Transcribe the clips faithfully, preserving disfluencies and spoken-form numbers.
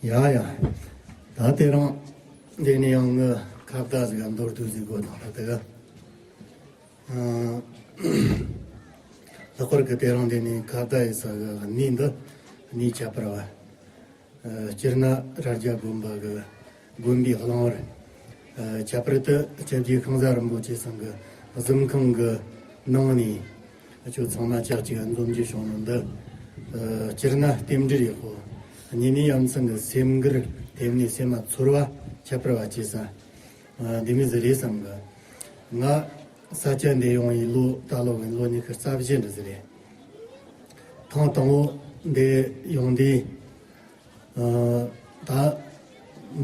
ཡ་ཡ། ད་དེ་རིང་འདི་ནས་ཡང་ངི་ཁ་བརྡ་ཟིག་མདོར་བསྡུས་ཟིག་དགོས་དང་ད་དེ་ག་ཨ། ལྷག་པར་གི་དེ་རིང་འདི་ནས་ཁ་བརྡ་ཡི་ས་གི་གནས་འདི་གནས་ཁྱད་པར་བ། ཨ། སྤྱིར་ན་རྭ་རྒྱ་དགོན་པ་གི་དགོན་པའི་གླིང་བར། ཨ། ཁྱད་པར་དུ་སྐྱབས་རྗེ་ཤིང་བཟའ་རིན་པོ་ཆེ་ཚང་གི་གཟིམ་ཁང་གི་ནང་ནས། ཁྱོད་ཚང་མ་ཅག་ཅིག་འཛོམས་རྒྱུ་བྱུང་ནོ་འདི། ཨ། སྤྱིར་ན་རྟེན་འབྲེལ་ཡག་པོ། གཉིས་ནས་ཡ་མཚན་གི་སེམས་འགུལ་ཐེབས་ནས་སེམས་མ་ཚོར་བ་ཁྱད་པར་བ་སྐྱེས་ས། ཨ། འདི་མོ་ཟིག་རེད་བསམ་གི། ང་ས་ཆ་འདི་ཡོང་བའི་ལོ་ད་ལོ་གི་ལོ་ཉི་ཤུ་རྩ་བཞི་འདྲ་ཟིག་རེད། ཐེངས་དང་པོ་འདི་ཡོང་དུས། ཨ། ད་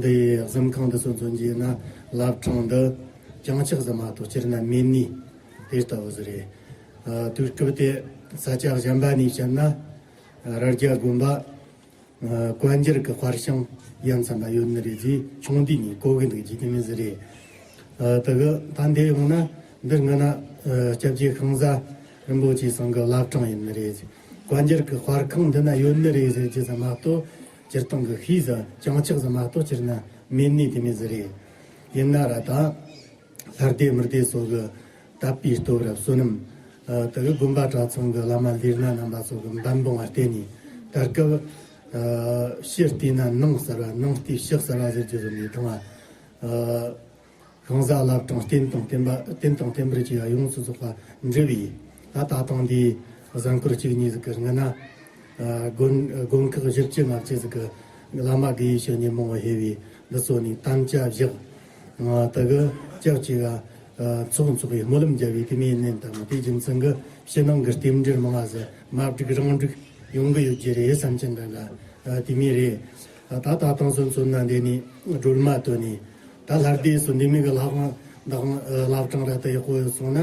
འདི་གཟིམ་ཁང་འདི་ཚོ་མཚོན་རྒྱུ་ན་བླ་བྲང་འདི་གྱང་ཆག་ཟིག་མ་གཏོགས་སྤྱིར་ན་མེད་ནི་དེ་ལྟ་བུ་ཟིག་རེད། ཨ། དུས་སྐབས་དེ་ས་ཆ་གཞན་པ་ནས་བཤད་ན། ཨ། རྭ་རྒྱ་དགོན་པ། ཨ། བཀའ་འགྱུར་གྱི་དཔར་ཤིང་ཡ་མཚན་པ་ཡོད་ནི་རེད་ཟེར་ཆུང་དུས་ནས་གོ་གི་འདུག་རྒྱུ་དེ་མོ་ཟིག་རེད། ཨ། དེ་གི་ད་འདི་ཡོང་ན་འདིར་ངི་ན། ཨ། སྐྱབས་རྗེ་ཤིང་བཟའ་རིན་པོ་ཆེ་ཚང་གི་བླ་བྲང་ཡིན་ནི་རེད། བཀའ་འགྱུར་གྱི་དཔར་ཁང་འདི་ན་ཡོད་ནི་རེད་ཟེར་རྒྱུ་ཟིག་མ་གཏོགས་སྤྱིར་བཏང་གི་ཤེས་ཟིག་གྱང་ཆག་ཟིག་མ་གཏོགས་སྤྱིར་ན་མེད་ནི་དེ་མོ་ཟིག་རེད། ཡིན་ན་ར་ད་ལྷ་སྡེ་མི་སྡེ་སོགས་ཀྱི་དད་པའི་སྟོབས་ར་བསོད་ནམས། ཨ། དེ་གི་དགོན་པ་གྲྭ་ཚང་གི་བླ་མ་ལས་སྣ་རྣམ་པ་སོགས་ཀྱི་འབད་འབུངས་ལ་བརྟེན་ནས་ད་སྐབས། ཨ། ཕྱི་བལྟས་ན་ནང་གསལ་བ། ནང་བལྟས་ཕྱི་གསལ་བ་ཟེར་རྒྱུ་ཟིག་མེད་དང་། ཨ། ཤིང་བཟའ་བླ་བྲང་རྟེན་དང་བརྟེན་པ། རྟེན་དང་བརྟེན་པར་བཅས་པ་ཡོངས་སུ་རྫོགས་པ་འབྲི་བས། ད་ད་ཐེངས་འདིའི་གཟའ་འཁོར་གཅིག་གཉིས་ཟིག་གི་སྔོན་ན། ཨ། དགོན། དགོན་ཁག་བཞི་བཅུ་ལྔ་བཅུ་ཟིག་གི་བླ་མ་དགེ་བའི་བཤེས་གཉེན་མང་བོ་ཕེབས་པས་འདི་ཚོ་ནས་དམ་བཅའ་བཞག་ང་དེ་གི་སྐབས་ཅིག་ག་ཨ། ཚོགས་འཚོགས་པའི་སྨོན་ལམ་རྒྱབ་པའི་དེ་མོའི་གནས་དང་། དེའི་རྒྱུ་མཚན་གྱིས་ཕྱི་ནང་གི་རྟེན་འབྲེལ་མང་ང་ཟིག་མ་འགྲིག་རང་འགྲིག་ཡོང་གི་ཡོད་རྒྱུ་རེད་བསམ་གྱིན་འདྲ་འདྲ། ཨ། དེ་མོ་རེད། ཨ། ད་ད་ཐེངས་སོ་མཚོན་ན་འདི་ནས་སྒྲོལ་མ་བཏོན་ནས། ད་ལྷ་སྡེ་སོགས་འདི་མོ་གི་ལྷ་ཁང་བདག་ཁང་། ཨ། བླ་བྲང་ར་ད་ཡག་པོ་ཡོད་སོང་ན།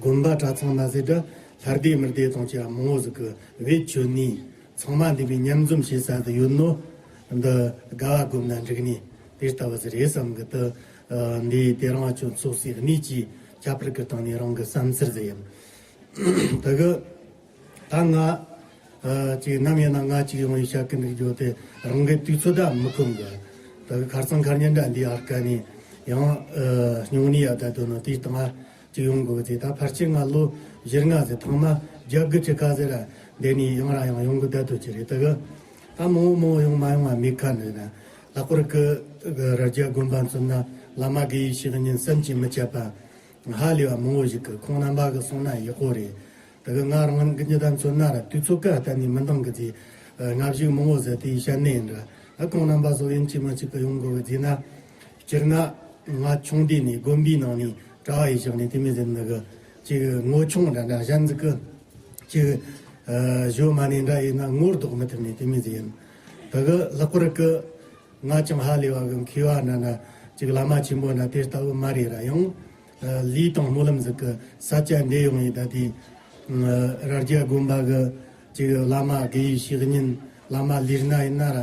དགོན་པ་གྲྭ་ཚང་མ་ཟད་དུ་ལྷ་སྡེ་མི་སྡེ་དང་བཅས་པ་མང་བོ་ཟིག་གི་བེད་སྤྱོད་ནས། ཚང་མ་འདི་མོ་མཉམ་འཛོམས་བྱེད་ས་དེ་ཡོད་ནོ། འདི་དགའ་བ་སྒོམ་ན་འགྲིག་ནི་དེ་ལྟ་བུ་ཟིག་རེད་བསམ་གི། དེ། ཨ། འདི་དེ་རིང་ང་ཚོ་འཚོགས་སའི་གནས་ཀྱི་ཁྱད་པར་གི་སྟེང་ནས་རང་གི་བསམ་ཚུལ་ཟིག་ཡིན། དེ་གི་ད་ང་། ཨ། ཅིག་ནམ་ཡིན་ན་ང་གཅིག་ཡོང་བའི་བཤད་གི་འདུག་རྒྱུ་དེ་རང་གི་དུས་ཚོད་ད་མི་ཁོམ་གི། དེ་གི་ཁ་སང་ཁ་ཉིན་འདྲ་འདི་ཨར་ཀ་ནས་ཡང་། ཨ། སྨྱུང་གནས་ཡ་ད་དོ་ནོ་དེའི་སྟེང་ང་ཅིག་ཡོང་དགོས་ཟེར། ད་ཕལ་ཆེར་ང་ལོ་བཞི་ལྔ་ཟིག་ཐེངས་མ་བརྒྱད་དགུ་ཅིག་ཁ་ཟེར་ར་འདི་ནས་ཡང་ར་ཡང་ཡོང་གི་བསྡད་དོ་ཅི་རེད། དེ་གི་ད་མང་བོ་མང་བོ་ཡོང་མ་ཡོང་བ་མེད་ཁ་འདྲ་ན། ལྷག་པར་གི་རྭ་རྒྱ་དགོན་པ་མཚོན་ན་བླ་མ་དགེ་བའི་བཤེས་གཉེན་བསམ་གྱིས་མི་ཁྱབ་པ་ཧ་ལས་པ་མང་བོ་ཞིག་གི། ཁོང་རྣམ་པ་གི་གསུང་ན་ཡག་པོ་རེད། དེ་གི་ང་རང་གི་ཉི་ཟླ་མཚོན་ན་ར་དུས་ཚོད་ཀ་གཏན་ནས་མི་འདང་གི་ཟེར། ཨ། ང་བཞུགས་མང་བོ་ཟེར་དེའི་བཤད་ནི་ཡིན་ར། ཨ། ཁོང་རྣམ་པ་ཚོ་ཡིན་གཅིག་མིན་གཅིག་གི་ཡོང་དགོས་གི་ཟེར་ན། སྤྱིར་ན་ང་ཆུང་དུས་ནས་དགོན་པའི་ནང་ནས་གྲྭ་བ་ཡི་བཞག་ནས་དེ་མོ་ཟེར་ནི་གི་ཅིག་ངོ་ཆུང་འདྲ་འདྲ་གཞན་ཟིག་གི་ཅིག་ཨ། གཞོན་མ་ནས་འདྲ་ཡིན་ན་ངོ་ལྡོག་མི་ཐུབ་ནས་དེ་མོ་ཟིག་ཡིན། དེ་གི་ལྷག་པར་གི་ང་ཅང་ཧ་ལས་པ་གི་མཁས་པ་འདྲ་འདྲ་ཅིག་བླ་མ་ཆེན་པོ་འདྲ་དེ་ལྟ་བུ་མ་རེད་ར། ཡང་། ཨ། ལུས་དང་སྨོན་ལམ་ཟིག་གི་ས་ཆ་འདི་ཡོང་ཡི་ད་དེ། ཨ། རྭ་རྒྱ་དགོན་པ་གི་ཅིག་བླ་མ་དགེ་བའི་བཤེས་གཉེན་བླ་མ་ལས་སྣ་ཡིན་ན་ར་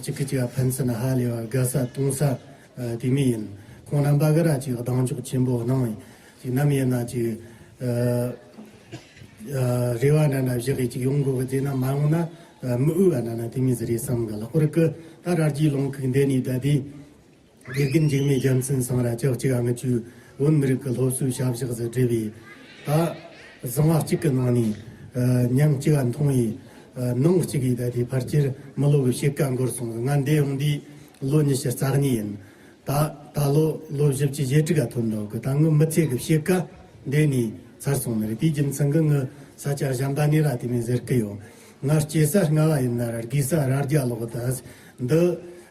ཅིག་གི་ཅིག་ཕན་ཚུན་ཧ་ལས་པ་དགའ་ས་གཏོང་ས། ཨ། དེ་མོ་ཡིན། ཁོང་རྣམ་པ་གི་ར་ཅིག་གདེང་འཇོག་ཆེན་པོ་གནང་། ཅིག་ནམ་ཡིན་ན་ཅིག་ཨ། ཨ། རེ་བ་འདྲ་འདྲ་བཞག་གི་ཅིག་ཡོང་དགོས་གི་ཟེར་ན་མ་ཡོང་ན། ཨ། མི་འོས་པ་འདྲ་འདྲ་དེ་མོ་ཟིག་རེད་བསམ་གི། ལྷག་པར་གི་ད་རྭ་རྒྱའི་ལུང་ཁུག་འདི་ནས་ད་དེ། དགེ་རྒན་འཇིགས་མེད་རྒྱལ་མཚན་ཚང་ར་ཅག་ཅིག་ཨ་ངི་ཆུ་བོད་མི་རིགས་ཀྱི་སློབ་གསོའི་ཞབས་ཞུ་ཟིག་སྤྲད་པས། ད་གཟིང་བ་གཅིག་གི་ནང་ནས། ཨ། ཉམས་གཅིག་ག་འཐུང་བའི། ཨ། ནང་གཅིག་གིས་ད་དེ་ཕལ་ཆེར་མི་ལོ་གི་ཕྱེད་ཀ་འགོར་སོང་། ང་འདི་ཡོང་དུས་ལོ་ཉི་ཤུ་རྩ་གཉིས་ཡིན། ད་ད་ལོ་ལོ་བཞི་བཅུ་ཞེ་དྲུག་ག་ཐོན་འདུག་གི། ད་ངི་མི་ཚེ་གི་ཕྱེད་ཀ་འདི་ནས་ཚར་སོང་ནི་རེད། དེའི་རྒྱུ་མཚན་གི་ངི་ས་ཆ་གཞན་པ་ནས་ར་དེ་མོ་ཟེར་གི་ཡོད། ང་སྐྱེས་ས་རྔ་བ་ཡིན་ན་ར་རྒས་ས་རྭ་རྒྱ་ལོག་ད་འདི་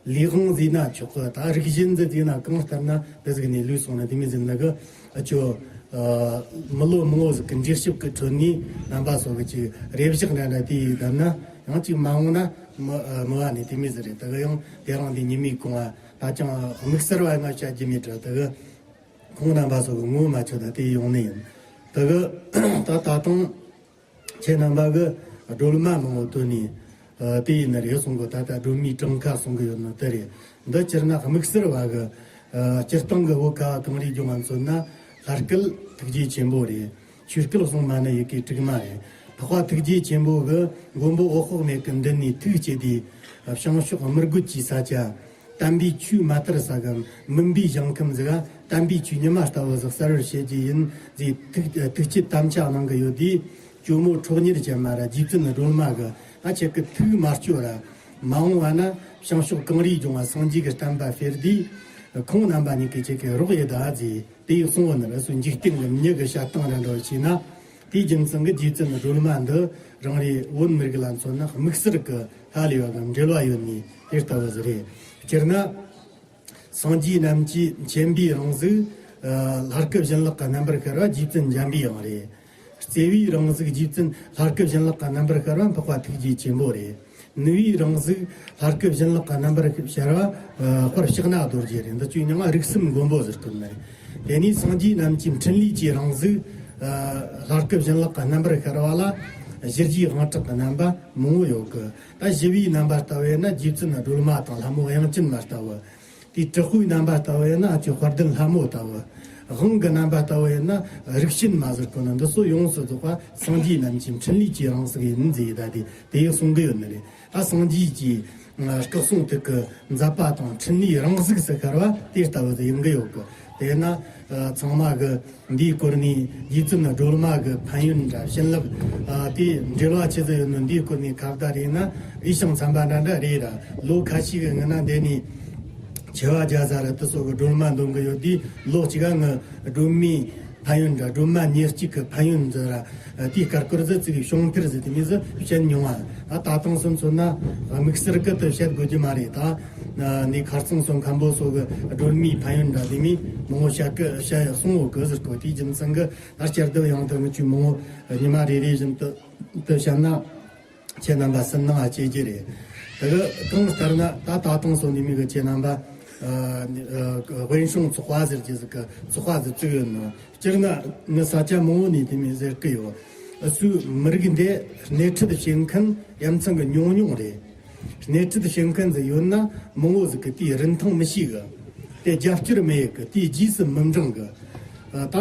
ལས་དབང་ཟེར་ན་ཆོག་གི། ད་རིགས་ཞེན་ཟེར་ན་གང་ལྟར་ན་འདི་ཟིག་ནས་ལུས་སོང་ན་དེ་མོ་ཟེར་ན་གི། ཨ། ཅོ། ཨ། མི་ལོ་མང་བོ་ཟིག་གི་འགྲིག་ཞིབ་གི་ཁྲོད་ནས་རྣམ་པ་ཚོ་གི་ཅིག་རེ་བཞག་འདྲ་འདྲ་དེ་ཡིས་བསྡད་ན་ཡང་ཅིག་མ་འོངས་ན་མི། ཨ། མི་བ་ནས་དེ་མོ་ཟིག་རེད། ད་གི་ཡང་དེ་རིང་འདི་ཉི་མའི་གོང་བ་ད་ཅང་དམིགས་བསལ་བ་ང་བཤད་རྒྱུ་མེད་དྲ། ད་གི་ཁོང་རྣམ་པ་ཚོ་གི་ངོ་མ་ཆོད་ད་དེ་ཡོང་ནི་ཡིན། ད་གི་ད་ད་དུང་ཁྱེད་རྣམ་པ་གི་སྒྲོལ་མ་མང་བོ་བཏོན་ནས། ཨ། དེ་ཡིན་ན་རེད་གསུང་གི། ད་ལྟ་སྒྲོལ་མའི་གྲངས་ཀ་གསུང་གི་ཡོད་ནོ་དེ་རེད། འདི་སྤྱིར་ན་དམིགས་བསལ་བ་གི། ཨ། སྤྱིར་བཏང་གི་བོད་ཁ་བ་གངས་རིའི་ལྗོངས་ང་མཚོན་ན་ལྷ་སྐལ་ཐུགས་རྗེ་ཆེན་པོ་རེད། ཆོས་སྐལ་གསུང་མ་ཎི་ཡི་གེ་དྲུག་མ་རེད། འཕགས་པ་ཐུགས་རྗེ་ཆེན་པོ་གི་མགོན་པོ་འོད་དཔག་མེད་ཀྱི་མདུན་ནས་ཐུགས་བསྐྱེད་དེ། བྱང་ཕྱོགས་དམུ་རྒོད་ཀྱི་ས་ཆ། དམ་པའི་ཆོས་མ་དར་ས་གམ་མུན་པའི་ཞིང་ཁམས་ཟིག་ག་དམ་པའི་ཆོས་ཉི་མ་ལྟ་བུ་ཟིག་གསལ་བར་བྱེད་ཀྱི་ཡིན་ཟེར་ཐུགས་ཐུགས་བསྐྱེད་དམ་བཅའ་གནང་གི་ཡོད་དུས། ཇོ་མོ་ཁྲོ་གཉེར་ཅན་མ་ར་རྗེ་བཙུན་སྒྲོལ་མ་གི་ཨ་ཁྱེད་ཀྱི་ཐུགས་མ་སྐྱོ་ར། མ་འོངས་པ་ན་བྱང་ཕྱོགས་གངས་རིའི་ལྗོངས་ལ་སངས་རྒྱས་ཀྱི་བསྟན་པ་སྤེལ་དུས། ཁོང་རྣམ་པ་གཉིས་ཀྱིས་ཁྱེད་ཀྱི་རོགས་ཡེད་ད་ཟེར། དེ་ཡི་གསུང་བོ་ནི་ར་སུ་འཇིག་རྟེན་གྱི་མྱི་གི་བྱ་སྟངས་ར་འདྲ་བ་བྱས་ན། དེའི་རྒྱུ་མཚན་གྱིས་རྗེ་བཙུན་སྒྲོལ་མ་འདི་རང་རེ་བོད་མི་རིགས་ལ་མཚོན་ན་དམིགས་བསལ་གྱི་ཧ་ལས་པ་གི་འབྲེལ་བ་ཡོད་ནི་དེ་ལྟ་བུ་ཟིག་རེད། སྤྱིར་ན། སངས་རྒྱས་རྣམས་ཀྱི་མཁྱེན་པའི་རང་གཟུགས། ལྷ་སྐུ་བྱིན་རླབས་ཀྱི་རྣམ་པར་ཤར་བ་རྗེ་བཙུན་འཇམ་པའི་དབྱངས་རེད། བརྩེ་བའི་རང་གཟུགས་རྗེ་བཙུན་ལྷ་སྐུ་བྱིན་རླབས་ཀྱི་རྣམ་པར་ཤར་བ་འཕགས་པ་ཐུགས་རྗེ་ཆེན་པོ་རེད། ནུས་པའི་རང་གཟུགས་ལྷ་སྐུ་བྱིན་རླབས་ཀྱི་རྣམ་པར་ཤར་བ། དཔལ་ཕྱག་ན་རྡོ་རྗེ་རེད། འདི་ཚོའི་མིང་ང་རིགས་གསུམ་མགོན་པོ་ཟེར་གོ་ནི་རེད། དེ་ནས་སངས་རྒྱས་རྣམས་ཀྱི་འཕྲིན་ལས་ཀྱི་རང་གཟུགས། ལྷ་སྐུ་བྱིན་རླབས་ཀྱི་རྣམ་པར་ཤར་བ་ལ། ཞི་རྒྱས་དབང་དྲག་གི་རྣམ་པ་མང་བོ་ཡོད་གི། ད་ཞི་བའི་རྣམ་པ་ལྟ་བས་ན་རྗེ་བཙུན་སྒྲོལ་མ་དང་ལྷ་མོ་དབྱངས་ཅན་མ་ལྟ་བུ། དེའི་དྲག་པོའི་རྣམ་པ་ལྟ་བུ་ཡིན་ན་ཨ་ཅེ་དཔལ་ལྡན་ལྷ་མོ་ལྟ་བུ། དབང་གི་རྣམ་པ་ལྟ་བུ་ཡིན་ན་རིགས་ཆེན་མ་ཟེར་གོ་ནི་འདི་ཚོ་ཡོངས་སུ་རྫོགས་པ་སངས་རྒྱས་རྣམས་ཀྱི་འཕྲིན་ལས་ཀྱི་རང་གཟུགས་ཡིན་ཟེར་ཡི་ད་དེ་དེ་ཡི་གསུང་གི་ཡོད་ནི་རེད། ད་སངས་རྒྱས་ཀྱི་སྐུ་གསུང་ཐུགས་ཀྱི་མཛད་པ་དང་འཕྲིན་ལས་རང་གཟུགས་སུ་ཤར་བ་དེ་ལྟ་བུ་ཡིན་གི་ཡོད་གི། དེས་ན་ཚང་མ་གི་འདིའི་སྐོར་ནས་རྗེ་བཙུན་སྒྲོལ་མ་གི་ཕན་ཡོན་འདྲ་བྱིན་རླབས། ཨ་དེ་འབྲེལ་བ་ཆི་ཟིག་ཡོད་ནོ་འདིའི་སྐོར་ནས་ཁ་བརྡ་རེད་ན་འོས་ཤིང་འཚམ་པ་འདྲ་འདྲ་རེད་ར། ལོ་ཁ་ཤས་ཀྱི་སྔོན་ན་འདི་ནས་ཆེ་བ་རྒྱ་བཟའ་ར་དེ་ཚོ་གི་སྒྲོལ་མ་འདོན་གི་ཡོད་དུས་ལོ་གཅིག་ག་ངི་སྒྲོལ་མའི་ཕན་ཡོན་འདྲ་སྒྲོལ་མ་ཉེར་གཅིག་གི་ཕན་ཡོན་ཟེར་ར། དེའི་ཀར་ཀོར་ཟི་ཙི་གི་བྱུང་འཕེལ་ཟི་དེ་མི་ཟི་བཤད་མྱོང་བ། ད་ད་དུང་སོ་མཚོན་ན་དམིགས་བསལ་གི་དུ་བཤད་དགོས་རྒྱུ་མ་རེད་ད། ནི་ཁར་ཚང་སོ་མཁན་པོ་སོ་གི་སྒྲོལ་མའི་ཕན་ཡོན་འདྲ་དེ་མི་མང་བོ་བཤད་གི་བཤད་གསུང་འོ་གི་ཟེར་གོ། དེའི་རྒྱུ་མཚན་གི་ད་བསྐྱར་ཟློས་ཡང་དུ་ངི་ཆུ་མང་བོ་ཉི་མ་རེ་རེ་བཞིན་དུ་དུ་བཤད་ན་ཁྱེད་རྣམ་པ་སུན་སྣང་ཨ་ཅེ་ཅེ་རེད། དེ་གི་གང་ལྟར་ན་ད་ད་དུང་སོ་ནི་མི་གི་ཁྱེད་རྣམ་པ་དབེན་སྲུང་ཚོགས་པ་ཟེར་གྱི་ཟིག་གི་ཚོགས་པ་ཟིག་བཙུགས་ཡོད་ནོ། སྤྱིར་ན་ངི་ས་ཆ་མང་བོ་ནས་དེ་མིན་ཟེར་གི་ཡོད། ཨ་སུའི་མི་རིགས་འདི་སྣེ་ཁྲིད་བྱེད་མཁན་ཡ་མཚན་གི་ཉུང་ཉུང་རེད། སྣེ་ཁྲིད་བྱེད་མཁན་ཟིག་ཡོད་ན་མང་བོ་ཟིག་གི་དེའི་རིན་ཐང་མི་ཤེས་གི། དེ་རྒྱབ་སྐྱོར་མི་ཡེད་གི། དེའི་རྗེས་སུ་མི་འབྲང་གི། ཨ་ད་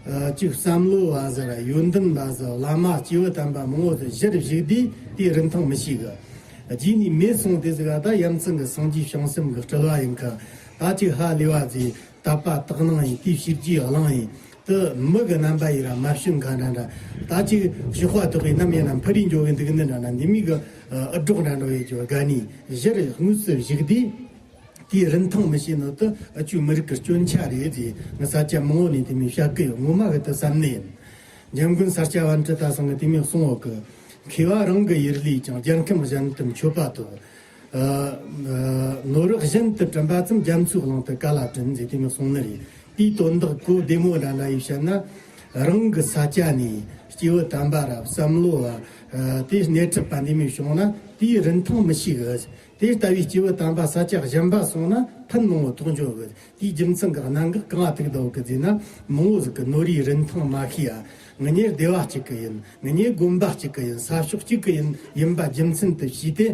ཨ་ཅིག་བསམ་བློ་བ་ཟིག་ར་ཡོན་ཏན་པ་ཟིག་བླ་མ་སྐྱེས་བུ་དམ་པ་མང་བོ་ཟིག་གཞིར་བཞུགས་དུས་དེའི་རིན་ཐང་མི་ཤེས་གི། རྗེས་ནས་མེད་སོང་དེ་ཟིག་ཨ་ད་ཡ་མཚན་གི་སངས་རྒྱས་བྱང་སེམས་གི་སྤྲུལ་བ་ཡིན་གི། ད་ཅིག་ཧ་ལས་བ་ཟིག་དད་པ་དག་སྣང་ཡིན། དེའི་བྱས་རྗེས་བླངས་ཡིན། དུ་མི་གི་རྣམ་པ་ཡིན་ར་མ་བྱུང་ག་འདྲ་འདྲ། ད་ཅིག་གཤོག་པ་ཐོག་གི་ནམ་ཡིན་ན་འཕུར་རིས་འཇོག་གི་འདུག་ནི་འདྲ་འདྲ། འདི་མི་གི་ཨུ་སྒྲོག་འདྲ་འདྲ་ཡོད་ཀྱི་དགའ་ནི་གཞིར་དངོས་སུ་བཞུགས་དུས། དེའི་རིན་ཐང་མི་ཤེས་ནོ་དུ་ཨ་ཆུ་མི་རིགས་ཀྱི་སྐྱོན་ཆ་རེད་ཟེར། ང་ས་ཆ་མང་བོ་ནས་དེ་མི་བཤད་གི་ཡོད། ངོ་མ་གི་དུ་བསམ་ནི་ཡིན། འཇམ་མགོན་ས་སྐྱ་པཎྜི་ཏ་ཚང་གི་དེ་མི་གསུང་འོ་གི། མཁས་པ་རང་གི་ཡུལ་ལས་ཀྱང་རྒྱལ་ཁམས་གཞན་དུ་མཆོད་པ་དོ། ཨ་ཨ་ནོར་བུ་གཞན་དུ་བྲིན་པ་ཙམ། རྒྱ་མཚོའི་གླིང་དུ་ག་ལ་བྲིན་ཟེར་དེ་མི་གསུང་ནི་རེད། དེའི་དོན་དག་གོ་བདེ་མོ་འདྲ་འདྲ་ཡིས་བཤད་ན། རང་གི་ས་ཆ་ནས་སྐྱེས་བུ་དམ་པ་ར་བསམ་བློ་བ་ཨ་དེ་སྣེ་ཁྲིད་པ་འདི་མི་བྱུང་ན་དེའི་རིན་ཐང་མི་ཤེས་གི། དེ་ལྟ་བུའི་སྐྱེས་བུ་དམ་པ་ས་ཆ་གཞན་པ་སོང་ན་ཕན་མང་བོ་ཐོགས་འཇོག་གི། དེའི་རྒྱུ་མཚན་གི་གནད་འགག་གང་ཐུག་འདུག་གི་ཟེར་ན། མང་བོ་ཟིག་གི་ནོར་བུའི་རིན་ཐང་མ་ཤེས་ཡ། ང་ཉེ་སྡེ་བ་གཅིག་གི་ཡིན། ང་ཉེ་དགོན་པ་གཅིག་གི་ཡིན། ས་ཕྱོགས་གཅིག་གི་ཡིན། ཡིན་པ་རྒྱུ་མཚན་དུ་བྱས་ཏེ།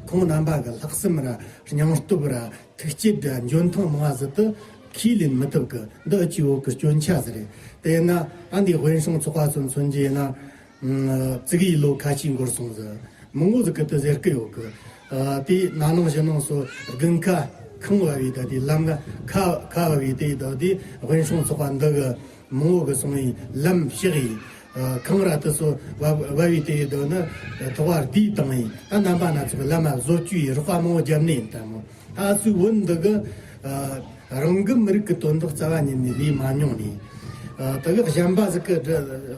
ཁོང་རྣམ་པ་གི་ལྷག་བསམ་ར་སྙིང་སྟོབས་ར་ཐུགས་བསྐྱེད་ར་འཇོན་ཐང་མང་བ་ཟིག་དུ་ཁས་ལེན་མི་ཐུབ་གི། འདི་ཨ་ཆུ་བོད་གི་སྐྱོན་ཆ་ཟིག་རེད། དེ་ཡིན་ན་ཨ་འདི་དབེན་སྲུང་ཚོགས་པ་ཚོ་མཚོན་རྒྱུ་ཡིན་ན། ཙི་གེའི་ལོ་ཁ་ཤས་འགོར་སོང་ཟིག་མང་བོ་ཟིག་གི་དུ་ཟེར་གི་ཡོད་གི། ཨ་དེ་ན་ནིང་གཞེས་ནིང་སོ་དགུན་ཁ་ཁང་བ་བའི་ད་དེ་ལམ་ཁ་ཁ་བ་བའི་དེ་ད་དེ་དབེན་སྲུང་ཚོགས་པ་འདི་གི་མང་བོ་གི་སོང་བའི་ལམ་ཕྱག་ཡིན། ཨ་ཁང་ར་དུ་སོ་བ་བ་བའི་དེ་ད་ནི་ཐོག་བར་དེའི་དང་ཡིན། ད་རྣམ་པ་སྣ་ཚོགས་ལམ་བཟོ་བཅོས་ཡིན། རོགས་པ་མང་བོ་རྒྱབ་ནས་ཡིན་ད་མོ། ད་སུའི་བོད་འདི་གི་ཨ་རང་གི་མི་རིགས་ཀྱི་དོན་དག་རྩ་བ་ཉིད་ནས་ལས་མ་མྱོང་ནས། ཨ་དེ་གི་གཞན་པ་ཟིག་གི་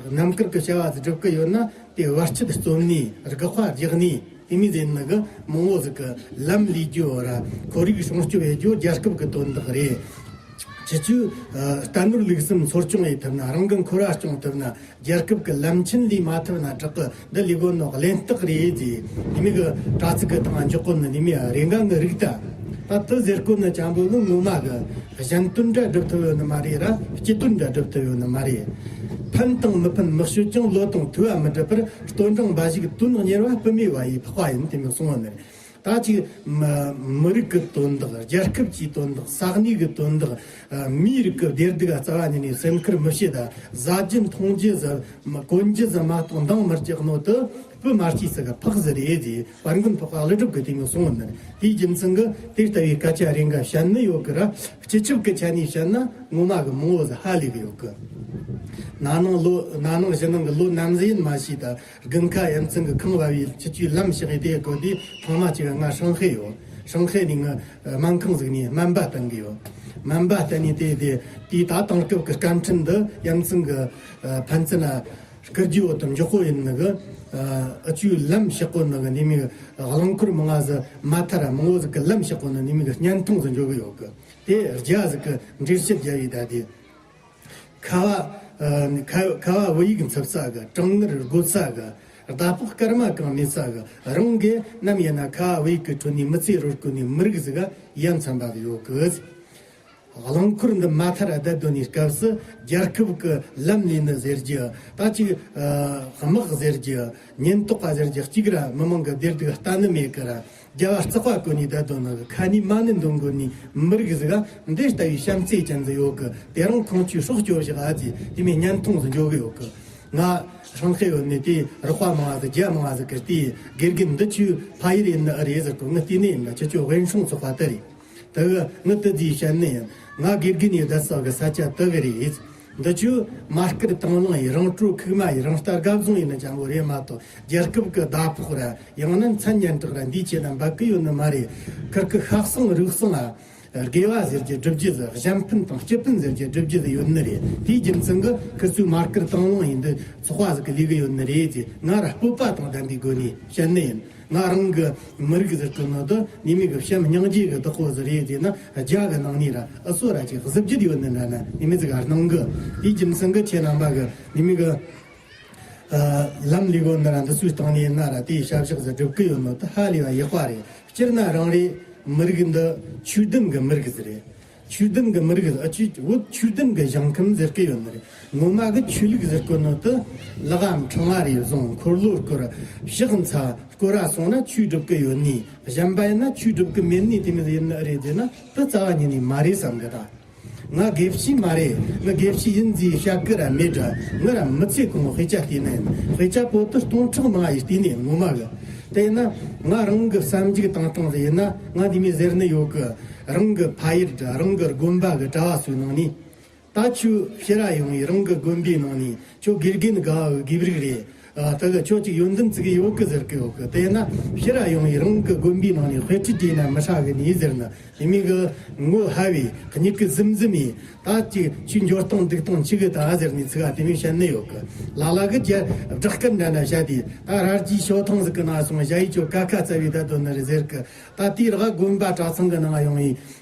རྣམ་དཀར་གི་བྱ་བ་ཟིག་སྒྲུབ་གི་ཡོད་ན་དེ་བར་ཆད་རྩོམ་ནས་དགག་པ་རྒྱག་ནས་དེ་མི་ཟེར་ནི་གི་མང་བོ་ཟིག་གི་ལམ་ལས་རྒྱུ་ར་ཁོར་ཡུག་སྲུང་སྐྱོབ་ཡེད་རྒྱུ་རྒྱལ་ཁབ་ཀྱི་དོན་དག་རེད། ཁྱེད་ཚོས་ཨ་རྟ་ནོར་ལུག་གསུམ་འཚོ་སྐྱོང་ཡེད་ཐུབ་ན། རང་གི་འཁོར་བ་སྐྱོང་ཐུབ་ན། རྒྱལ་ཁབ་ཀྱི་ལམ་ཆེན་ལས་མ་ཐུབ་ན་དྲག་གི། འདི་ལས་དགོས་ནོ་གླེན་རྟགས་རེད་ཟེར། དེ་མི་གི་དྲ་ཚིགས་གི་སྟེང་འཇོག་གོ་ནི་ནི་མི་རེ་འགའ་ངི་རིག་ད། ད་དུ་ཟེར་གོ་ནི་ཅང་པོ་ནི་ངོ་མ་གི་གཞན་དོན་འདྲ་སྒྲུབ་ཐུབ་ཡོད་ནི་མ་རེད་ར། སྤྱི་དོན་འདྲ་སྒྲུབ་ཐུབ་ཡོད་ནི་མ་རེད། ཕན་དང་མི་ཕན་མི་ཤོད་ཅིང་། བློ་དང་ཐོས་པ་མི་འགྲུབ་པར། ལྟོ་འགྲངས་འབའ་ཞིག་དོན་གཉེར་བ། བུད་མེད་བ་ཡི་འཕགས་པ་ཡིན། དེ་མི་གསུང་བ་ནི་རེད། ད་ཅིག་མི་མི་རིགས་ཀྱི་དོན་དག་རྒྱལ་ཁབ་ཀྱི་དོན་དག་ས་གནས་ཀྱི་དོན་དག་ཨ། མིའི་རིགས་ཀྱི་བདེ་སྡུག་རྩ་བ་ཉིད་ནས་སེམས་ཁུར་མི་བྱེད་ད། ཟ་རྒྱུ་འཐུང་རྒྱུ་ཟ་གོན་རྒྱུ་ཟ་མ་གཏོགས་འདང་མི་རྒྱག་ནོ་དེ་བུ་མ་སྐྱེས་ས་གི་ཕག་ཟིག་རེད་ཟེར། དཔལ་མགོན་འཕགས་པ་ཀླུ་སྒྲུབ་ཀྱིས་དེ་མོ་གསུངས་ནི་རེད། དེའི་རྒྱུ་མཚན་གྱིས་དེ་ལྟ་བུའི་སྐད་ཆ་རེ་འགའ་བཤད་ནི་ཡོད་གི་ར། སྤྱི་ཁྱབ་ཀྱི་ཆ་ནས་བཤད་ན་ངོ་མ་གི་མང་བོ་ཟིག་ཧ་ལས་གི་ཡོད་གི། ན་ནིང་ལོ་ན་ནིང་གཞེས་ནིང་གི་ལོ་ནམ་ཟིག་ཡིན་མ་ཤེས་ད། དགུན་ཁ་ཡ་མཚན་གྱི་ཁང་བ་བའི་ཁྱི་ཆུའི་ལམ་ཞིག་ཡིན་དེ་གོ་དེ་ཐང་མ་ཅིག་ང་ཧྲང་ཧའེ་ཡོད། ཧྲང་ཧའེ་ནས་ང་སྨན་ཁང་ཟིག་ནས་སྨན་པ་བསྟེན་གི་ཡོད། སྨན་པ་བསྟེན་ནས་དེ་དེ་དེའི་ད་དེང་སྐབས་ཀྱི་སྐད་འཕྲིན་འདི་ཡ་མཚན་གྱི་ཕན་ཚུན་ན་སྐུར་རྒྱུ་འོ་དམ་འཇོག་གོ་ཡིན་ནི་གི། ཨ་ཆུའི་ལམ་ཞིག་གོ་ནི་གི་ནི་མི་གླང་འཁོར་མང་ང་ཟིག་མ་ཐར་ར་མང་བོ་ཟིག་གི་ལམ་ཞིག་གོ་ནི་ནི་མི་གི་བརྙན་ཐུང་ཟིག་འཇོག་གི་ཡོད་གི། དེ་རྒྱ་ཟིག་གི་འགྲེལ་བཤད་རྒྱབ་ཡི་ད་དེ། ཁ་བ། ཨ། ཁ་ཁ་བ་བུ་ཡུག་འཚུབ་ས་གི། གྲང་ངར་རྒོད་ས་གི། ཟླ་ཕོགས་སྐར་མ་གང་མེད་ས་གི། རང་གི་ནམ་ཡིན་ན་ཁ་བ་བུ་ཡུག་གི་ཁྲོད་ནས་མི་ཚེ་རོལ་དགོས་ནི་མི་རིགས་ཟིག་ག་ཡ་མཚན་པ་ཡོད་གི། རླངས་འཁོར་འདི་མ་ཐར་བསྡད་དོ་ནི་སྐབས་སུ་རྒྱལ་ཁབ་ཀྱི་ལམ་ལས་ནི་ཟེར་རྒྱུ་ད་ཅིག་ཨ། དམག་ཟེར་རྒྱུ་ཉེན་རྟོག་པ་ཟེར་རྒྱུ་གཅིག་ར་མི་མང་གི་བདེ་སྡུག་ལྟ་ནི་མེད་གི་ར། རྒྱལ་བ་རྩག་པ་བཀོད་ནས་བསྡད་དོ་ནི་ཁ་ནས་མ་ཎི་འདོན་དགོས་ནི་མི་རིགས་ཟིག་ག་འདི་ལྟ་བུའི་བྱམས་བརྩེ་ཅན་ཟིག་ཡོད་གི། དེ་རིང་ཁོང་ཆོས་སྲོག་སྐྱོབ་བཞག་ཨ་ཙི་དེ་མོ་བརྙན་ཐུང་ཟིག་འཇོག་གི་ཡོད་གི། ང་ཧྲང་ཧའེ་ཡོད་ནི་དེ་རོགས་པ་མང་ང་ཟིག་རྒྱ་མང་ང་ཟིག་གི་དེ་དགེ་རྒན་འདི་ཆོས་ཕ་ཡུལ་ཡིན་ནི་ཨེ་རེད་ཟེར་གི། ངི་བལྟས་ནི་ཡིན་ན་ཁྱེད་ཆོ་དབེན་སྲུང་ཚོགས་པ་དེ་རེད། དེ་གི་ངི་དེ་དེའི་བཤད་ནི་ཡིན། ང་དགེ་རྒན་ཡི་བསྡད་ས་གི་ས་ཆ་དེ་གི་རེད། འདི་ཆོ་མ་སྐུལ་དང་བླངས་ཡི་རང་སྤྲོད་ཁུག་མ་ཡི་རང་ལྟ་དགའ་བཟུང་ཡིན་ན་ཅང་བོ་རེད་མ་གཏོགས་རྒྱལ་ཁབ་ཀྱི་ཟླ་ཕོགས་ར་ཡང་ན་མཚན་སྙན་གྲགས་ར་འདིའི་ཆེད་ལ་འབད་གི་ཡོད་ནི་མ་རེད། ཁིར་ཀི་ཤ་གསང་རུས་གསང་ཨ། དགེ་བ་ཟེར་གྱི་སྒྲུབ་རྒྱུ་ཟིག་གཞན་ཕན་དང་སྤྱི་ཕན་ཟེར་གྱི་སྒྲུབ་རྒྱུ་ཟིག་ཡོད་ནི་རེད། དེའི་རྒྱུ་མཚན་གྱིས་ཁིར་ཚོས་མ་སྐུལ་དང་བླངས་ཡིན་འདི་ཚོགས་པ་ཟིག་གི་ལས་གི་ཡོད་ནི་རེད་ཅེས་ང་ར་སྤོབས་པ་དང་ལྡན་པའི་སྒོ་ནས་བཤད་ནི་ཡིན། ང་རང་གི་མི་རིགས་ཟེར་གི་ནོ་དུ་ཉི་མའི་གི་བྱམས་སྙིང་རྗེ་གི་བདག་པོ་ཟིག་རེད་ཅེ་ན་རྒྱ་གི་ནང་ནས་ར་ཨུ་སོ་ར་ཅིག་གཟི་བརྗིད་ཡོད་ནི་འདྲ་ན་ཉི་མའི་ཟིག་ག་སྣང་གི། དེའི་རྒྱུ་མཚན་གི་ཁྱེད་རྣམ་པ་གི་ཉི་མའི་གི་ཨ་ལམ་ལས་གོ་ནི་ར་འདི་ཚོའི་སྟེང་ནས་ན་ར་དེའི་ཞབས་ཞག་ཟིག་སྒྲུབ་གི་ཡོད་ནོ་དུ་ཧ་ལས་པ་ཡག་པ་རེད། སྤྱིར་ན་རང་རེ་མི་རིགས་འདི་ཆོས་ལྡན་གི་མི་རིགས་ཟིག་རེད། ཆོས་ལྡན་གི་མི་རིགས་ཨ་ཆོས་བོད་ཆོས་ལྡན་གི་ཞིང་ཁམས་ཟེར་གི་ཡོད་ནི་རེད། ངོ་མ་གི་ཆོས་ལུགས་ཟེར་གོ་ནོ་དུ་ལག་འཕྲང་ང་རེ་བཟུང་འཁོར་ལོ་བསྐོར་ཕྱག་འཚལ་སྐོར་ར་སོང་ན་ཆོས་སྒྲུབ་གི་ཡོད་ནི། གཞན་པ་ཡིན་ན་ཆོས་སྒྲུབ་གི་མེད་ནི་དེ་མོ་ཡིན་ནི་ཨེ་རེད་ཟེར་ན་དུ་རྩ་བ་ཉིད་ནས་མ་རེད་བསམ་གི་ད། ང་དགེ་བཤེས་མ་རེད། ང་དགེ་བཤེས་ཡིན་ཟེར་བཤད་གི་ར་མེད་དྲ། ང་ར་མི་ཚེ་གང་བོ་དཔེ་ཆ་བལྟས་ནི་ཡིན། དཔེ་ཆ་པོ་ཏི་སྟོང་ཕྲག་མང་ཡི་བལྟས་ནི་ཡིན་ངོ་མ་གི། དེ་ཡིན་ན་ང་རང་གི་བསམ་འཇུག་བཏང་སྟངས་དེ་ཡིན་ན་ང་འདི་མོ་ཟེར་ནི་ཡོད་གི། རང་གི་ཕ་ཡུལ་དྲ་རང་གི་དགོན་པ་གི་གྲྭ་བ་ཚོའི་ནང་ནས། ད་ཁྱོད་ཕྱིར་ར་ཡོང་ཡི་རང་གི་དགོན་པའི་ནང་ནས་ཁྱོད་དགེ་རྒན་དགའ་བའི་དགེ་ཕྲུག་རེད། ཨ་ད་གི་ཁྱོད་ཅིག་ཡོན་ཏན་ཙི་གི་ཡོད་གི་ཟེར་གི་ཡོད་གི། དེ་ཡིན་ན་ཕྱིར་ར་ཡོང་ཡི་རང་གི་དགོན་པའི་ནང་ནས་དཔེ་ཁྲིད་བྱས་ན་མི་ཧྲ་གི་ནི་ཟེར་ན། དེ་མོ་གི་ངོ་ཧ་བའི་མྱིག་གི་ཟིམ་ཟིམ་ཡིན། ད་ཅིག་ཆུ་འགྱོ་སྟངས་འདུག་སྟངས་ཆི་གི་ད་ཟེར་ནས་ཚིག་ག་དེ་མོ་བཤད་ནི་ཡོད་གི། ལ་ལ་གི་རྒྱ་བསྒྲགས་སྐད་འདྲ་འདྲ་བཤད་དེ་ད་ར་རྒྱའི་ཤོ་ཐང་ཟིག་གི་ནང་སོང་ཞ་ཡི་ཆོ་ཀ་ཁ་རྩ་བའི་ད་དོན་ནི་རེད་ཟེར་གི། ད་དེའི་རག་དགོན་པ་གྲྭ་ཚང་གི་ནང་ཡོང་ཡི་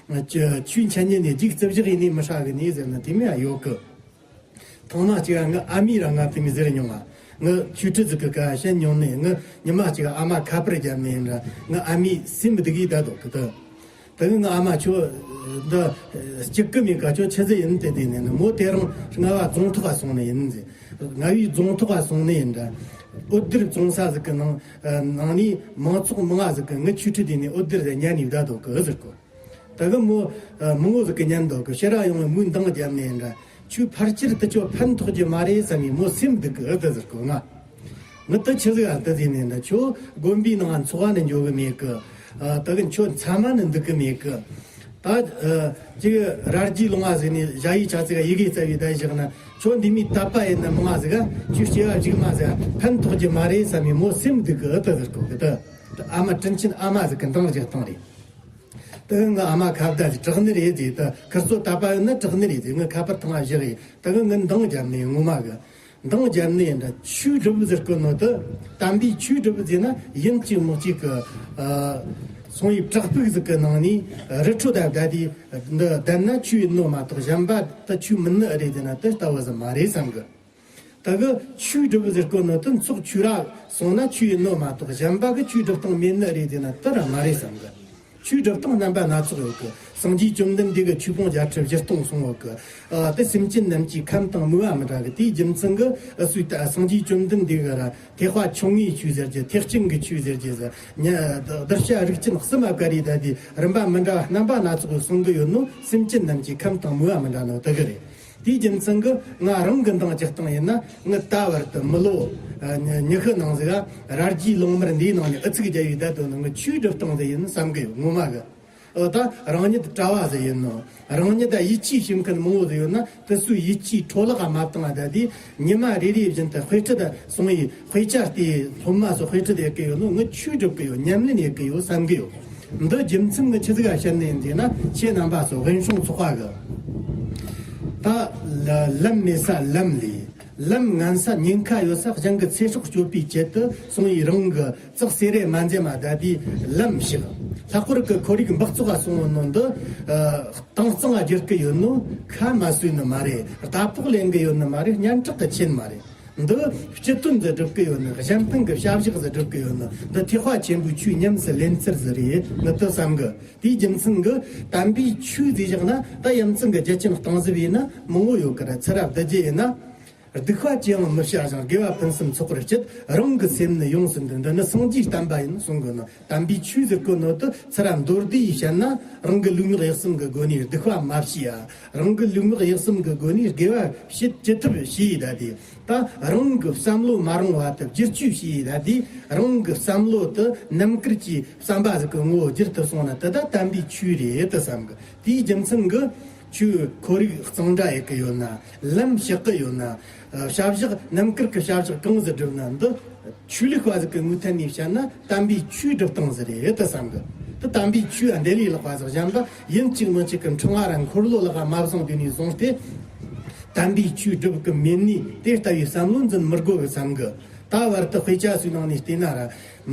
ཆུ་ཆུ་འཆད་ཉན་ནས་རྒྱུག་རྩི་བཞག་ཡིན་ནི་མི་ཧྲ་གི་ནི་ཟེར་ན་དེ་མོ་ཡ་ཡོད་གི། ཐང་མ་གཅིག་ག་ངའི་ཨ་མས་ར་ང་དེ་མོ་ཟེར་མྱོང་ང་། ངའི་ཆོས་ཁྲིད་ཟིག་གི་ཀ་བཤད་མྱོང་ནས་ངའི་ཉི་མ་གཅིག་ག་ཨ་མ་ཁ་པར་བརྒྱབ་ནས་ཡིན་ར་ངའི་ཨ་མས་སེམས་སྡུག་གིས་བསྡད་འདུག་གི་ད། ད་ངའི་ཨ་མ་ཁྱོད་འདི་སྐྱིད་གི་མེད་ཀ་ཁྱོད་ཆི་ཟིག་ཡིན་དེ་དེ་ནས་ནི་མོ་དེ་རིང་རྔ་བ་རྫོང་ཐོག་ག་སོང་ནི་ཡིན་ཟེར། རྔ་བའི་རྫོང་ཐོག་ག་སོང་ནི་ཡིན་ར། འོད་སྡེར་བཙོང་ས་ཟིག་གི་ནང་ནང་ནས་མང་ཚོགས་མང་ང་ཟིག་གི་ངའི་ཆོས་ཁྲིད་དེ་ནས་འོད་སྡེར་ཟེར་ཉན་ནས་བསྡད་འདུག་གི་ཟེར་གོ། ད་གི་མོ་མང་བོ་ཟིག་གི་ཉན་འདུག་གི། ཕྱིར་ར་ཡོང་བའི་མོའི་འདང་བརྒྱབ་ནས་འདྲ། ཁྱོད་ཕལ་ཆེར་དུ་ཁྱོད་ཕན་ཐོགས་རྒྱུ་མ་རེད་བསམ་ནས་མོ་སེམས་སྡུག་གི་ཨེ་ད་ཟེར་གོ་ང་། ངི་ད་ཆི་ཟིག་ཨ་ད་ཟེར་ནས་འདྲ། ཁྱོད་དགོན་པའི་ནང་ཚོགས་པ་ནས་འཇོག་གི་མེད་གི། ཨ་ད་གི་ཁྱོད་མཚན་མ་ནས་འདུག་གི་མེད་གི། ད་ཨ་ཅིག་ར་རྒྱའི་ལུང་བ་ཟིག་ནས་ཞ་ཡི་ཆ་ཚིག་ཡི་གེ་རྩ་བའི་ད་བཞག་ན་ཁྱོད་འདི་མོའི་དད་པ་ཡིན་ན་མང་ང་ཟིག་ག་ཁྱོད་སྐྱེ་བ་གཞུག་མ་ཟིག་ཕན་ཐོགས་རྒྱུ་མ་རེད་བསམ་ནས་མོ་སེམས་སྡུག་གི་ཨེ་ད་ཟེར་གོ་གི་ད། ཨ་མ་དྲིན་ཆེན་ཨ་མ་ཟིག་གི་འདང་རྒྱག་སྟངས་རེད། དེ་ང་ཨ་མ་ཁ་བརྡ་ཟིག་དྲག་ནི་རེད་ཟེར། ད་ཁིར་ཚོ་དད་པ་ཡོད་ན་དྲག་ནི་རེད་ཟེར། ངི་ཁ་པར་ཐང་ང་བཞག་ཡིན། ད་ངི་ངི་འདང་བརྒྱབ་ནི་ངོ་མ་གི། འདང་བརྒྱབ་ནི་ཡིན་འདྲ། ཆོས་སྒྲུབ་ཟེར་གི་ནོ་དུ་དམ་པའི་ཆོས་སྒྲུབ་ཟེར་ན་ཡིན་གཅིག་མིན་གཅིག་གི་ཨ་སོང་ཡི་བྲག་ཕུག་ཟིག་གི་ནང་ནས་རི་ཁྲོད་ད་བསྡད་དེ་འདི་བསྡད་ན་ཆོས་ཡིན་ནོ་མ་གཏོགས་གཞན་པ་ད་ཆོས་མིན་ནི་རེད་ཟེར་ན་དེ་ལྟ་བུ་ཟིག་མ་རེད་བསམ་གི། ད་གི་ཆོས་སྒྲུབ་ཟེར་གོ་ནོ་དུ་ཚོགས་ཆོས་ར་སོང་ན་ཆོས་ཡིན་ནོ་མ་གཏོགས་གཞན་པ་གི་ཆོས་སྒྲུབ་སྟངས་མེད་ནི་རེད་ཟེར་ན་དེ་ར་མ་རེད་བསམ་གི། ཆོས་སྒྲུབ་སྟངས་རྣམ་པ་སྣ་ཚོགས་ཡོད་གི། སངས་རྒྱས་བཅོམ་ལྡན་འདས་ཀྱི་ཆོས་སྤོང་བརྒྱ་ཁྲི་བཞི་སྟོང་གསུངས་ཡོད་གི། ཨ་དེ་སེམས་ཅན་རྣམས་ཀྱི་ཁམས་དང་མོས་པ་མི་འདྲ་གི། དེའི་རྒྱུ་མཚན་གྱིས་ཨ་སུས་ད་སངས་རྒྱས་བཅོམ་ལྡན་འདས་ཀྱིས་ར་ཐེག་པ་ཆུང་ངུའི་ཆོས་ཟེར་གྱི། ཐེག་ཆེན་གྱི་ཆོས་ཟེར་གྱི་ཟེར། ཉ་གདུལ་བྱ་རིགས་ཅན་གསུམ་མ་བཀར་རེ་ད་དེ་རིམ་པ་མི་འདྲ་བ་རྣམ་པ་སྣ་ཚོགས་གསུང་གི་ཡོད་ནོ། སེམས་ཅན་རྣམས་ཀྱི་ཁམས་དང་མོས་པ་མི་འདྲ་ནོ་དེ་གི་རེད། དེའི་རྒྱུ་མཚན་གྱིས་ང་རང་གི་འདང་རྒྱག་སྟངས་ཡིན་ན། ངི་ད་བར་དུ་མི་ལོ་ཨ་ཉི་ཉི་ཤུ་ནང་ཟིག་ག་ར་རྒྱའི་ལུང་མར་འདིའི་ནང་ནས་ཨུ་ཚུགས་རྒྱབ་ཡི་བསྡད་དོ་ནི་ངི་ཆོས་སྒྲུབ་སྟངས་ཟིག་ཡིན་བསམ་གི་ཡོད། ངོ་མ་གི། ཨོ་ད་རང་ཉིད་གྲྭ་བ་ཟིག་ཡིན་ནོ། རང་ཉིད་ད་ཡིད་ཆེས་བྱེད་མཁན་མང་བོ་ཟིག་ཡོད་ན། དེ་ཚོའི་ཡིད་ཆེས་འཕྲོ་བརླག་མ་བཏང་བ་ད་དེ་ཉི་མ་རེ་རེ་བཞིན་དུ་དཔེ་ཁྲིད་སོང་ཡི། དཔེ་ཆ་དེ་སློབ་མ་ཚོ་དཔེ་ཁྲིད་ཡེད་གི་ཡོད་ནོ། ངི་ཆོས་སྒྲུབ་གི་ཡོད། ཉམས་ལེན་ཡེད་གི་ཡོད་བསམ་གི་ཡོད། འདི་རྒྱུ་མཚན་ནི་ཆི་ཟིག་ག་བཤད་ནི་ཡིན་ཟེར་ན། ཁྱེད་རྣམ་པ་ཚོ་དབེན་སྲུང་ཚོགས་པ་གི་ད་ལམ་མེད་ས་ལམ་ལས། ལམ་ངན་ས་ཉེན་ཁ་ཡོད་ས་གཞན་གྱི་ཚེ་སྲོག་གཅོད་པའི་ཆེད་དུ་སོང་ཡི། རང་གི་ཙག་སེ་རེ་མ་འཛེམ་མ་ད་དེ་ལམ་ཞིག། ལྷག་པར་གྱི་ཁོར་ཡུག་འབག་བཙོག་ག་སོང་བ་ནོ་འདི་ཨ་དྭངས་གཙང་བ་བསྒྱུར་གི་ཡོད་ནོ། ཁ་མ་ཟོས་ནི་མ་རེད། རྟ་ཕོག་ལེན་གི་ཡོད་ནི་མ་རེད། སྙན་གྲགས་གི་ཆེན་མ་རེད། འདི་སྤྱི་དོན་ཟིག་སྒྲུབ་གི་ཡོད་ནི། གཞན་ཕན་གི་བྱ་བཞག་ཟིག་སྒྲུབ་གི་ཡོད་ནི། འདི་ཐེག་པ་ཆེན་པོའི་ཆོས་ཉམས་སུ་ལེན་ཚུལ་ཟིག་རེད། ངི་དེ་བསམ་གི། དེའི་རྒྱུ་མཚན་གྱིས་དམ་པའི་ཆོས་ཟེར་བཞག་ན། ད་ཡ་མཚན་གྱི་རྒྱུ་ཅན་གཏིང་ཟབ་ཡིན་ན་མང་བོ་ཡོད་གི་ར། ཚུར་ར་བསྡུ་རྒྱུ་ཡིན་ན། སྡིག་པ་ཅི་ཡང་མི་བྱ་ཞིང་། དགེ་བ་ཕུན་སུམ་ཚོགས་པར་སྤྱད། རང་གི་སེམས་ནི་ཡོངས་སུ་འདུལ། འདི་ནི་སངས་རྒྱས་བསྟན་པ་ཡིན་གསུང་གི་ནོ། དམ་པའི་ཆོས་ཟེར་གོ་ནོ་དེ་ཚུར་ར་མདོར་བསྡུས་བཤད་ན། རང་གི་ལུས་ངག་ཡིད་གསུམ་གྱི་སྒོ་ནས་སྡིག་པ་མ་བྱས་ཡ། རང་གི་ལུས་ངག་ཡིད་གསུམ་གྱི་སྒོ་ནས་དགེ་བ་བྱེད་ཅི་ཐུབ་བྱས་ཡི་ད་དེ། ད་རང་གི་བསམ་བློ་མ་རུང་བ་དེ་བསྒྱུར་བཅོས་བྱས་ཡི་ད་དེ། རང་གི་བསམ་བློ་དེ་རྣམ་དཀར་གྱི་བསམ་པ་ཟིག་གི་ངོ་བོ་བསྒྱུར་ཐུབ་སོང་ན། དེ་ད་དམ་པའི་ཆོས་རེད་དེ་བསམ་གི། དེའི་རྒྱུ་མཚན་གྱིས་ཆོས་ཁོར་ཡུག་གཙང་སྦྲ་ཡེད་གི་ཡོད་ན། ལམ་ཕྱེད་གི་ཡོད་ན། ཨ་བྱ་བཞག་རྣམ་དཀར་གི་བྱ་བཞག་གང་ཟིག་སྒྲུབ་ན། འདི་ཆོས་ལུགས་པ་ཟིག་གི་ངོས་ཐད་ནས་བཤད་ན་དམ་པའི་ཆོས་སྒྲུབ་སྟངས་ཟིག་རེད་དེ་བསམ་གི། དེ་དམ་པའི་ཆོས་འདི་ལས་ལྷག་པ་ཟིག་གཞན་པ་ཡིན་གཅིག་མིན་གཅིག་གི་འཕྲེང་བ་ར་འཁོར་ལོ་ལ་མ་བཟུང་དུས་ནས་བཟུང་སྟེ། དམ་པའི་ཆོས་སྒྲུབ་གི་མེད་ནས་དེ་ལྟ་བུའི་བསམ་བློ་འཛིན་མི་དགོས་གི་བསམ་གི། ད་བར་དུ་དཔེ་ཆ་ཚོའི་ནང་ནས་བལྟས་ན་ར།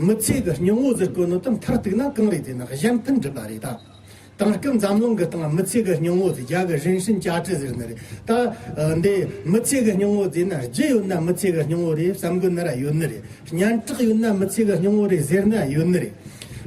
མི་ཚེ་གི་སྙིང་བོ་ཟེར་གོ་ནོ་དེ་མཐར་གཏུགས་ན་གང་རེད་ཟེར་ན། གཞན་ཕན་སྒྲུབ་པ་རེད་ད། དེང་སྐབས་འཛམ་གླིང་གི་སྟེང་མི་ཚེ་གི་སྙིང་བོ་ཟེར། རྒྱ་གི་人生价值ཟེར་ནི་རེད་ད། ཨ་འདི་མི་ཚེ་གི་སྙིང་བོ་ཟེར་ན། རྒྱུ་ཡོད་ན་མི་ཚེ་གི་སྙིང་བོ་རེད་བསམ་གོ་ནི་ར་ཡོད་ནི་རེད། སྙན་གྲགས་ཡོད་ན་མི་ཚེ་གི་སྙིང་བོ་རེད་ཟེར་ནི་ཡོད་ནི་རེད།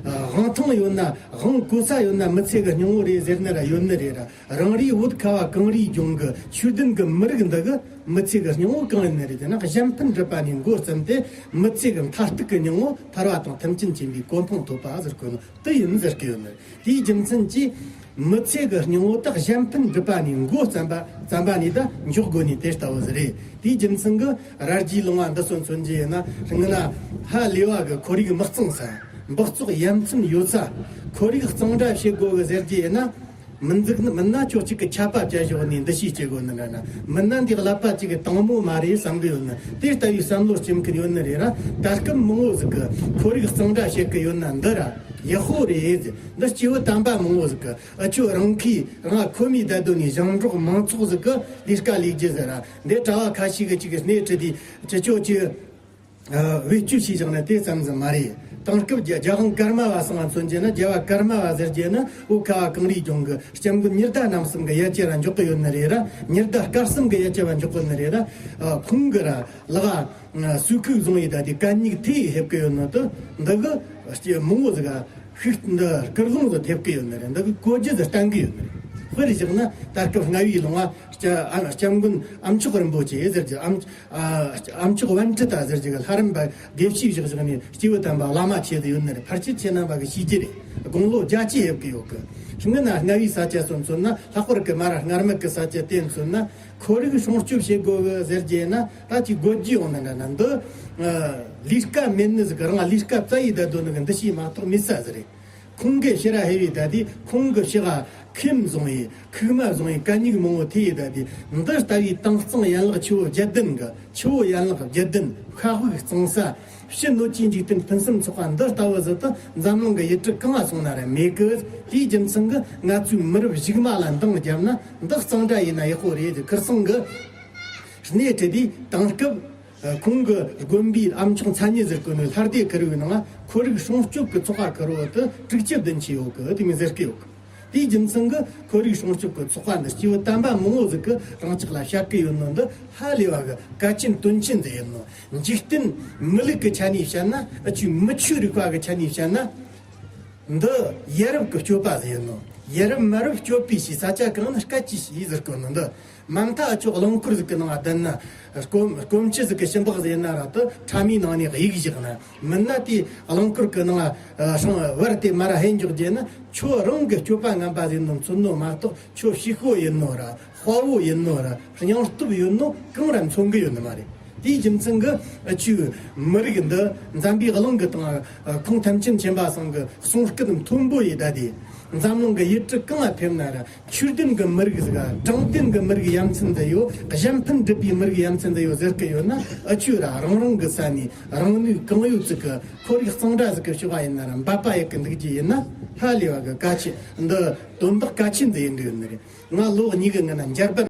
ཨ་དབང་ཐང་ཡོད་ན། དབང་གོ་ས་ཡོད་ན་མི་ཚེ་གི་སྙིང་བོ་རེད་ཟེར་ནི་ར་ཡོད་ནི་རེད་ར། རང་རེའི་བོད་ཁ་བ་གངས་རིའི་ལྗོངས་ཀྱི་ཆོས་ལྡན་གྱི་མི་རིགས་འདི་གི་མི་ཚེ་གི་སྙིང་བོ་གང་ཡིན་ནི་རེད་ཟེར་ན། གཞན་ཕན་སྒྲུབ་པ་ནས་འགོ་བརྩམས་ཏེ། མི་ཚེ་གི་མཐར་གཏུགས་ཀྱི་སྙིང་བོ་ཐར་པ་དང་ཐམས་ཅད་མཁྱེན་པའི་གོ་འཕང་ཐོབ་པ་ཟེར་གོ་ནོ་དེ་ཡིན་ཟེར་གི་ཡོད་ནི། དེའི་རྒྱུ་མཚན་གྱིས་མི་ཚེ་གི་སྙིང་བོ་དག་གཞན་ཕན་སྒྲུབ་པ་ནས་འགོ་བརྩམས་པ་བརྩམས་པ་ནས་ད་འཇོག་དགོས་ནི་དེ་ལྟ་བུ་ཟིག་རེད། དེའི་རྒྱུ་མཚན་གྱིས་ར་རྒྱའི་ལུང་བ་འདི་ཚོ་མཚོན་རྒྱུ་ཡིན་ན། སྔོན་ན་ཧ་ལས་པ་གི་ཁོར་ཡུག་མི་གཙང་ས། འབག་བཙོག་ཡ་མཚན་ཡོད་ས། ཁོར་ཡུག་གཙང་སྦྲ་བྱེད་དགོས་གི་ཟེར་རྒྱུ་ཡིན་ན། མི་འཛུགས་ནི་མིན་ན། ཁྱོད་གཅིག་གི་ཆད་པ་བཅད་ཞོག་ནས་འདུ་ཤེས་སྐྱེ་དགོས་ནི་འདྲ་ན། མིན་ན་འདི་ཀླད་པ་གཅིག་གི་དྭངས་མོ་མ་རེད་བསམ་གི་ཡོད་ནི། དེ་ལྟ་བུའི་བསམ་བློ་སྐྱེ་མཁན་ཡོད་ནི་རེད་ར། ད་སྐབས་མང་བོ་ཟིག་གི་ཁོར་ཡུག་གཙང་སྦྲ་བྱེད་གི་ཡོད་ན་འདི་ར་ཡག་པོ་རེད། འདི་སྐྱེས་བུ་དམ་པ་མང་བོ་ཟིག་གི། ཨ་ཁྱོད་རང་གིས་རང་ཁོ་མོའི་བསྡད་དོན་ནས་ཞིང་འབྲོག་མང་ཚོགས་ཟིག་གི་ལས་ཀ་ལས་རྒྱུ་ཟེར་ར། འདི་གྲྭ་བ་ཁ་ཤས་གི་གཅིག་གི་སྣེ་ཁྲིད་དེ་ཅི་ཅོ་ཅི། ཨ་བེད་སྤྱོད་བྱས་བཞག་ན་དེ་ཙམ་ཟིག་མ་རེད། དེང་སྐབས་རྒྱ་རྒྱལ་དབང་ཀརྨ་པ་ཚང་མ་མཚོན་རྒྱུ་ན། རྒྱལ་བ་ཀརྨ་པ་ཟེར་རྒྱུ་ན། བོད་ཁ་བ་གངས་རིའི་ལྗོངས་ཀྱི་སྐྱབས་མགོན་ཉི་ཟླ་རྣམ་གསུམ་གྱི་ཡ་གྱལ་ར་འཇོག་གི་ཡོད་ནི་རེད་ར། ཉི་ཟླ་སྐར་གསུམ་གྱི་ཡ་གྱལ་བ་འཇོག་གི་ནི་རེད་ར། ཨ་ཁོང་གི་ར་ལག་ག་སོས་ཁུག་བཟུང་ཡི་ད་དེ་གད་སྙིགས་དེ་ཡི་ཕེབས་གི་ཡོད་ནོ་དེ། འདི་གི་སྐྱེ་མང་བོ་ཟིག་ག་ཤུགས་འདི་སྐུལ་སློང་དུ་ཐེབས་ཀྱི་ཡོད་ནི་རེད། འདི་གི་གོ་རྒྱུ་དེ་བསྟན་གྱི་ཡོད་ནི་རེད། དཔེར་བཞག་ན་ད་སྐབས་རྔ་བའི་ལུང་བ་སྐྱ་ཨ་སྐྱབས་མགོན་ཨ་མཆོག་རིན་པོ་ཆེ་ཟེར་གྱི། ཨ་མཆོག་ཨ་མཆོག་པཎྜི་ཏ་ཟེར་གྱི་གི་ལྷ་རམས་པ་དགེ་བཤེས་བཞག་བཞག་ནས་སྐྱེས་བུ་དམ་པ་བླ་མ་ཆེ་དུ་ཡོད་ནི་རེད། ཕལ་ཆེར་ཁྱེད་རྣམ་པ་གི་ཤེས་ཀྱི་རེད། དགུང་ལོ་བརྒྱད་ཅུ་ཡོད་ཀྱི་ཡོད་གི། སྔོན་ན་རྔ་བའི་ས་ཆ་སོ་མཚོན་ན། ལྷག་པར་གི་མར་ར་སྔར་མེད་གི་ས་ཆ་དེ་མཚོན་ན། ཁོར་ཡུག་སྲུང་སྐྱོབ་བྱེད་དགོས་གི་ཟེར་རྒྱུ་ན། ད་ཅིག་དགོད་རྒྱུ་ཡོང་ན་འདྲ་ན། འདི་ལས་ཀ་མེད་ནི་ཟིག་གི་རང་ལས་ཀ་བཙལ་ཡི་བསྡད་དོ་ནི་གི་འདུ་ཤེས་མ་གཏོགས་མེད་ས་ཟིག་རེད། ཁོང་གི་ཕྱིར་ར་ཧེ་བའི་ད་དེ་ཁོང་གི་ཕྱི་ག་ཁེམ་བཟུང་ཡི། ཁུག་མ་བཟུང་ཡི། གད་སྙིགས་མང་བོ་ཐེ་ཡི་ད་དེ། འདི་ལྟ་བུའི་དྭངས་གཙང་ཡན་ལག་ཆུ་བོ་བརྒྱད་ལྡན་གི། ཆུ་བོ་ཡན་ལག་བརྒྱད་ལྡན། ཤ་དབུགས་གཙང་ས། ཕྱི་སྣོད་ཀྱི་འཇིག་རྟེན་ཕུན་སུམ་ཚོགས་པ་འདི་ལྟ་བུ་ཟིག་ཏུ་འཛམ་གླིང་གི་ཡུལ་གྲུ་གང་ང་སོང་ན་ར་མེད་གི། དེའི་རྒྱུ་མཚན་གི་ང་ཚོའི་མི་རབས་གཞུག་མ་ལ་འདང་བརྒྱབ་ན་འདི་གཙང་སྦྲ་ཡིན་ན་ཡག་པོ་རེད། ཁིར་ཚང་གི་སྣེ་ཁྲིད་དེ་དེང་སྐབས་ཁོང་གི་དགོན་པའི་ཨ་མཆོག་མཚན་ཉིད་ཟེར་གོ་ནི་ལྷ་སྡེ་ཁེར་བོའི་ནང་ཁོར་ཡུག་སྲུང་སྐྱོབ་ཀྱི་ཚོགས་པ་ཁེར་བོ་དེ་དྲུག་ཅུ་བདུན་ཅུ་ཡོད་གི། དེ་མི་ཟེར་གི་ཡོད་གི། དེའི་རྒྱུ་མཚན་གྱིས་ཁོར་ཡུག་སྲུང་སྐྱོབ་ཀྱི་ཚོགས་པ་འདི་སྐྱེས་བུ་དམ་པ་མང་བོ་ཟིག་གིས་རང་ཅག་ལ་བཤད་གི་ཡོད་ནོ་འདི་ཧ་ལས་པ་གི་གལ་ཆེན་དོན་ཆེན་ཟིག་ཡིན་ནོ། འཇིག་རྟེན་མི་ལུགས་ཀྱི་ཆ་ནས་བཤད་ན། ཨ་ཅུ་མི་ཆོས་རིག་པ་གི་ཆ་ནས་བཤད་ན། འདི་ཡ་རབས་ཀྱི་སྤྱོད་པ་ཟིག་ཡིན་ནོ། ཡ་རབས་མ་རབས་སྤྱོད་པའི་ཞེས་ས་ཆ་གང་ན་སྐད་ཅིག་ཞེས་ཟེར་གོ་ནོ་འདི། མ་མཐའ་ཨ་ཆོ་རླངས་འཁོར་ཟིག་གི་ནང་ང་བསྡད་ན། སྐོམ་སྐོམ་ཆུ་ཟིག་གི་ཞིམ་པགས་ཟིག་ཡིན་ན་ར་དུ་ཕྲ་མའི་ནང་ནས་གཡུག་བཞག་ན། མིན་ན་དེ་རླངས་འཁོར་གི་ནང་ང་སྲང་བར་དེ་མར་ར་ཧེ་འཇོག་རྒྱུ་ན། ཁྱོད་རང་གི་སྤྱོད་པ་ངན་པ་ཟིག་ནོ་མཚོན་ནོ་མ་གཏོགས། ཁྱོད་ཕྱུག་པོ་ཡིན་ནོ་ར། དཔའ་བོ་ཡིན་ནོ་ར། སྙིང་སྟོབས་ཡོད་ནོ་གང་ར་མཚོན་གི་ཡོད་ནི་མ་རེད། དེའི་རྒྱུ་མཚན་གྱིས་ཨ་ཆོའི་མི་རིགས་འདི་འཛམ་བུའི་གླིང་གི་སྟེང་ཁོང་ཐམས་ཅད་མཁྱེན་པ་སང་གི་གསུང་སྐད་མཐོན་པོ་ཡིས་བསྡད་དེ། འཛམ་གླིང་གི་ཡུལ་གྲུ་གང་ལ་ཕེབས་ན་ར། ཆོས་ལྡན་གྱི་མི་རིགས་ཟིག་དྲང་བདེན་གྱི་མི་རིགས་ཡ་མཚན་འདི་ཡོད། གཞན་ཕན་སྒྲུབ་པའི་མི་རིགས་ཡ་མཚན་འདི་ཡོད་ཟེར་གི་ཡོད་ན། ཨ་ཆོས་ར་རང་རང་གི་ས་ནས་རང་ནུས་གང་ཡོད་ཅིག་གི་ཁོར་ཡུག་གཙང་སྦྲ་ཟིག་གི་ཕྱོགས་ཡིན་ན་ར། འབད་པ་ཡག་གི་འདུག་རྒྱུ་ཡིན་ན། ཧ་ལས་པ་གི་གལ་ཆེ་འདི་དོན་དག་གལ་ཆེན་འདི་ཡིན་གི་ཡོད་ནི་རེད། ང་ལོ་གཉིས་ཀྱི་སྔོན་ན་འཇར་པན